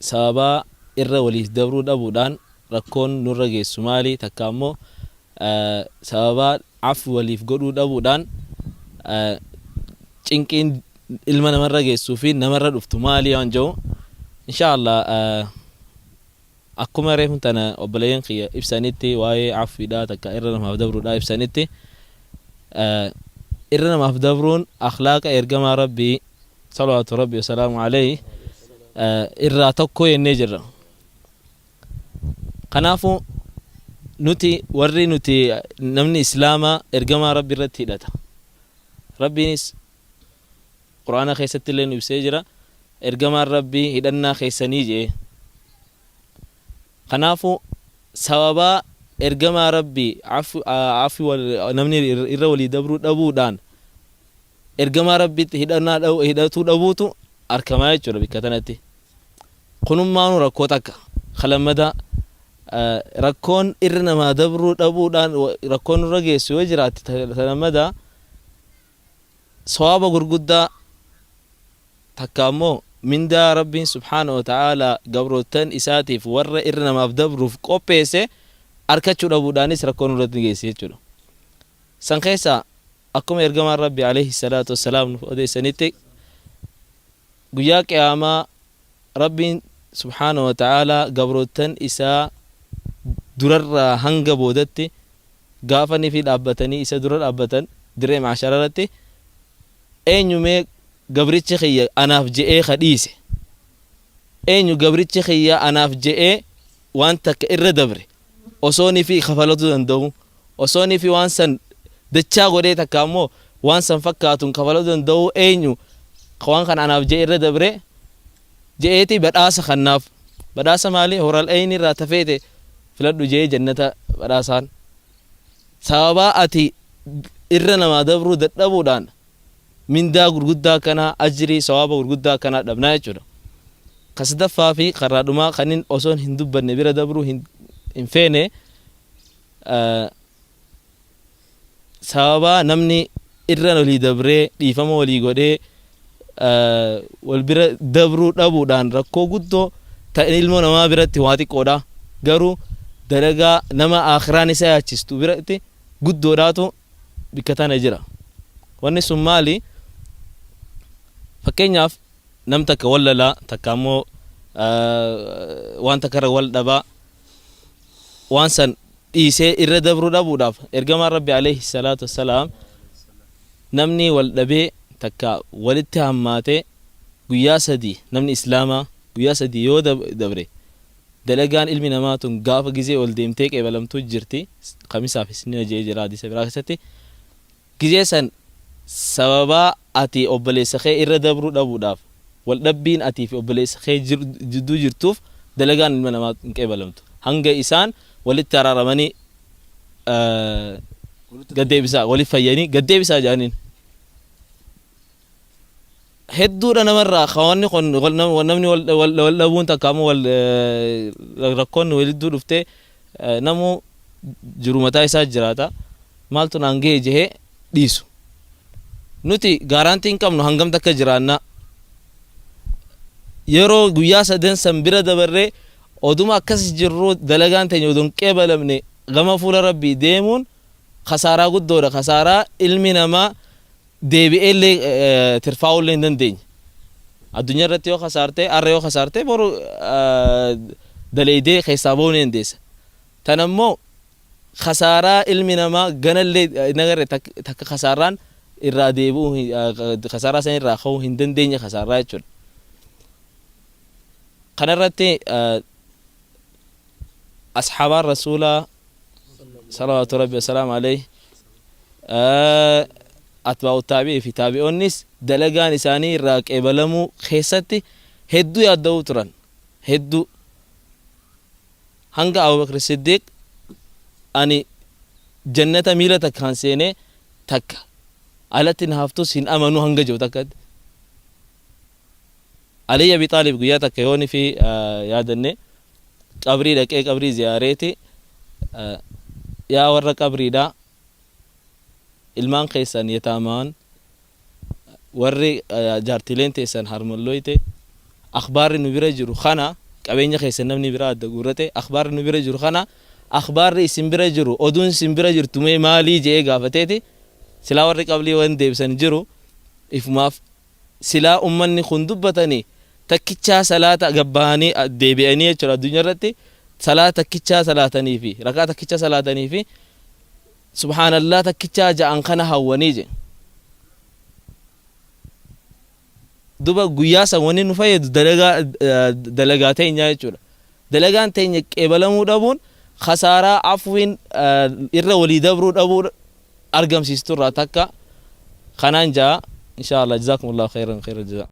Sababaa irra waliif dabruu dhabuudhaan rakkoon nurra geessu maali? Takka ammoo sababaa afwi waliif godhuu dhabuudhaan cinqiin ilma namarra geessuu fi namarra dhuftu maali waan jedhu insha Allah. Akkuma reefun tana obboleeyyan kiyya ibsanitti, waa'ee afwiidhaa takka irra namaaf dabruudhaa ibsanitti, irra namaaf dabruun akhlaaqa ergamaa Rabbii salawaatu Rabbii wasalaamu alayhi irraa tokko jennee jirra. Kanaafuu nuti warri nuti namni Islaamaa ergamaa Rabbii irratti hidhata. Rabbiinis Qur'aana keessatti illee nu ibsee jira. Ergamaan Rabbii hidhannaa keessanii je'e. Kanaafuu sababaa ergamaa Rabbii afwi namni irra walii dabruu dhabuudhaan ergamaa Rabbiitti hidhannaa hidhatuu dhabuutu arkamaa jechuudha bikka tanatti. Kunummaanuu rakkoo takka. Ka lammadaa, rakkoon irra namaa dabruu dhabuudhaan rakkoon nurra geessu yoo jiraatte, ta lammadaa sawaaba gurguddaa takka ammoo mindaa Rabbiin subhaanahu wa ta'aalaa gabroottan isaatiif warra irra namaaf dabruuf qopheesse arkachuu dhabuudhaanis rakkoo nurratti ni geessi jechuudha. San keessaa akkuma ergamaan Rabbii alayhi salaatu wassalaam nuuf odeessanitti, guyyaa qiyaamaa Rabbiin subhaanahu wa ta'aalaa gabroottan isaa durarraa hanga boodatti gaafa nifi dhaabbatanii isa dura dhaabbatan dirree mahshara irratti, eenyu mee gabrichi kiyya anaaf je'ee ka dhiise, eenyu gabrichi kiyya anaaf je'ee waan takka irra dabre osoo nifi kafalatuu danda'u, osoo nifi waan san dachaa godhee takka ammoo waan san fakkaatuun kafalatuu danda'u, eenyu ka waan kana anaaf je'ee irra dabre je'eeti badhaasa kannaaf. Badhaasa maali? Hural eyni irraa ta feete filadhu je'ee jannata badhaasaan. Sababaa ati irra namaa dabruu dadhabuudhaan mindaa gurguddaa akkanaa, ajrii, sawaaba gurguddaa akkanaa dhabnaa jechuudha. Ka sadaffaa fi karraa dhumaa kanin osoon hin dubbanne bira dabruu hin feene, sababaa namni irra walii dabree dhiifama walii godhee wal bira dabruu dhabuudhaan rakkoo guddoo ta ilmoo namaa biratti waa xiqqoodha, garuu dalagaa nama aakhiraan isa yaachistu biratti guddoodhaatu bikka tana jira. Wanni sun maali? Fakkeenyaaf nam takka wal lalaa, takka ammoo waan takka irra wal dhabaa, waan san dhiisee irra dabruu dhabuudhaaf, ergamaan Rabbi alayhi salaatu wassalaam namni wal dhabee takka walitti hammaate guyyaa 3, namni Islaamaa guyyaa 3 yoo dabre, dalagaan ilmi namaa tun gaafa gizee ol deemtee qeebalamtuu jirti Kamisaaf Isnina je'ee jira hadiisa biraa keessatti. Gizee san sababaa ati obboleessa kee irra dabruu dhabuudhaaf, wal dhabbiin atii fi obboleessa kee jidduu jirtuuf dalagaan ilma namaa hin qeebalamtu. Hanga isaan walitti araaramanii gad deebisaa, walitti fayyanii gad deebisaa jedhaniin. Hedduudha namarraa ka wanni kun namni wal dhabuun takka ammoo wal rakkoon walidduu dhuftee, namuu jiru mataa isaa jiraata, maaltu naan gahe jehee dhiisu. Nuti gaaraantii hin qabnu hangam takka jiraanna. Yeroo guyyaa sadan san bira dabarree oduma akkas jirru dalagaan teenya odoo hin qeebalamne gama fuula Rabbii deemuun kasaaraa guddoodha, kasaaraa ilmi namaa deebi'eellee tirfaa'uullee hin dandeenye. Addunyaa irratti yoo kasaarte, har'a yoo kasaarte, boru daleeydee keessaa bahuu ni dandeessa. Tana immoo kasaaraa ilmi namaa ganallee hin agarre, takka kasaaraan irraa deebi'uu, kasaaraa san irraa ka'uu hin dandeenye kasaaraa jechuudha. Kana irratti asxaabaan Rasuulaa salawaatu Rabbi wasalaamu alayhi, atbaa'u taabi'ii fi taabi'oonnis dalagaan isaanii irraa qeebalamuu keessatti hedduu yaadda'uu turan. Hedduu hanga Abubakr Siddiq ani jannata miila takkaan seenee takka alatti na haftus hin amanu hanga jiru takkatti. Ali Abi Xaalib guyyaa takka yooni fi yaadanne qabrii dhaqee qabrii ziyaareeti, yaa warra qabriidha, ilmaan keessan yataamaan, warri jaartileen teessan harmallooyte, akhbaarri nu bira jiru kana Qabeenya keessan namni biraa adda guurrate, akhbaarri nu bira jiru kana, akhbaarri isin bira jiru, oduun isin bira jirtu mee maalii je'ee gaafateeti. Silaa warri qablii wan deebisan jiru ifumaaf. Silaa ummanni kun dubbatanii takkichaa salaata gabbahanii deebi'anii jechuudha, addunyaa irratti salaata takkichaa salaatanii fi rakaa takkichaa salaatanii fi subhaanallah takkichaa ja'an kana hawwanii je. Duba guyyaa san wanni nu fayyadu dalagaa dalagaa teenyaa jechuudha. Dalagaan teenya qeebalamuu dhabuun khasaaraa afwiin irra walii dabruu dhabuu argamsiistu irraa takka kanaan ja'a. Inshaa Allah, jazakumullahu khayran khayra jazaa.